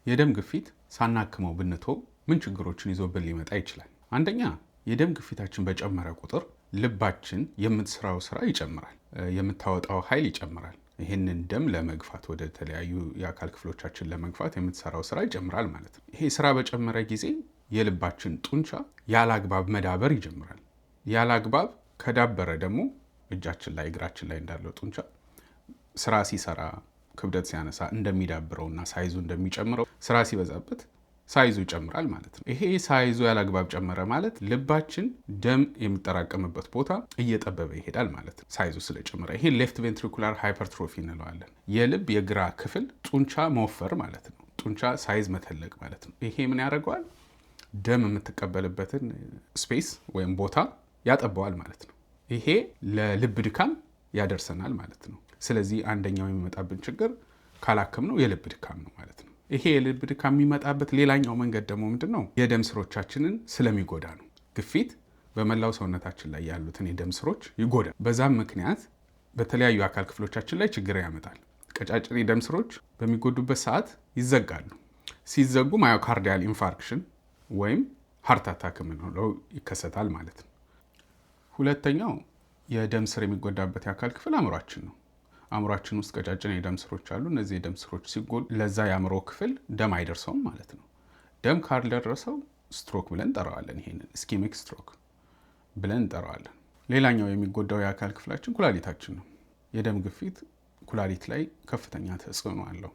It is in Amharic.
የደም ግፊት ሳናክመው ብንተው ምን ችግሮችን ይዞብን ሊመጣ ይችላል? አንደኛ፣ የደም ግፊታችን በጨመረ ቁጥር ልባችን የምትሰራው ስራ ይጨምራል፣ የምታወጣው ኃይል ይጨምራል። ይህንን ደም ለመግፋት፣ ወደ ተለያዩ የአካል ክፍሎቻችን ለመግፋት የምትሰራው ስራ ይጨምራል ማለት ነው። ይሄ ስራ በጨመረ ጊዜ የልባችን ጡንቻ ያለ አግባብ መዳበር ይጀምራል። ያለ አግባብ ከዳበረ ደግሞ እጃችን ላይ፣ እግራችን ላይ እንዳለው ጡንቻ ስራ ሲሰራ፣ ክብደት ሲያነሳ እንደሚዳብረውና size ኡ እንደሚጨምረው፣ ስራ ሲበዛበት size ኡ ይጨምራል ማለት ነው። ይሄ size ኡ ያላግባብ ጨመረ ማለት ልባችን ደም የሚጠራቀምበት ቦታ እየጠበበ ይሄዳል ማለት ነው። Size ኡ ስለጨመረ ይሄ left ventricular hypertrophy እንለዋለን። የልብ የግራ ክፍል ጡንቻ መወፈር ማለት ነው። ጡንቻ size መተለቅ ማለት ነው። ይሄ ምን ያደርገዋል? ደም የምትቀበልበትን space ወይም ቦታ ያጠበዋል ማለት ነው። ይሄ ለልብ ድካም ያደርሰናል ማለት ነው። ስለዚህ አንደኛው የሚመጣብን ችግር ካላከምነው የልብ ድካም ነው ማለት ነው። ይሄ የልብ ድካም የሚመጣበት ሌላኛው መንገድ ደግሞ ምንድን ነው? የደም ስሮቻችንን ስለሚጎዳ ነው። ግፊት በመላው ሰውነታችን ላይ ያሉትን የደም ስሮች ይጎዳል። በዛም ምክንያት በተለያዩ አካል ክፍሎቻችን ላይ ችግር ያመጣል። ቀጫጭን የደም ስሮች በሚጎዱበት ሰዓት ይዘጋሉ። ሲዘጉ myocardial infarction ወይም heart attack የምንለው ይከሰታል ማለት ነው። ሁለተኛው የደም ስር የሚጎዳበት የአካል ክፍል አእምሯችን ነው። አእምሯችን ውስጥ ቀጫጭን የደም ስሮች አሉ። እነዚህ የደም ስሮች ሲጎዱ ለዛ የአእምሮ ክፍል ደም አይደርሰውም ማለት ነው። ደም ካልደረሰው ስትሮክ ብለን እንጠራዋለን። ይሄንን ischemic stroke ብለን እንጠራዋለን። ሌላኛው የሚጎዳው የአካል ክፍላችን ኩላሊታችን ነው። የደም ግፊት ኩላሊት ላይ ከፍተኛ ተጽዕኖ አለው።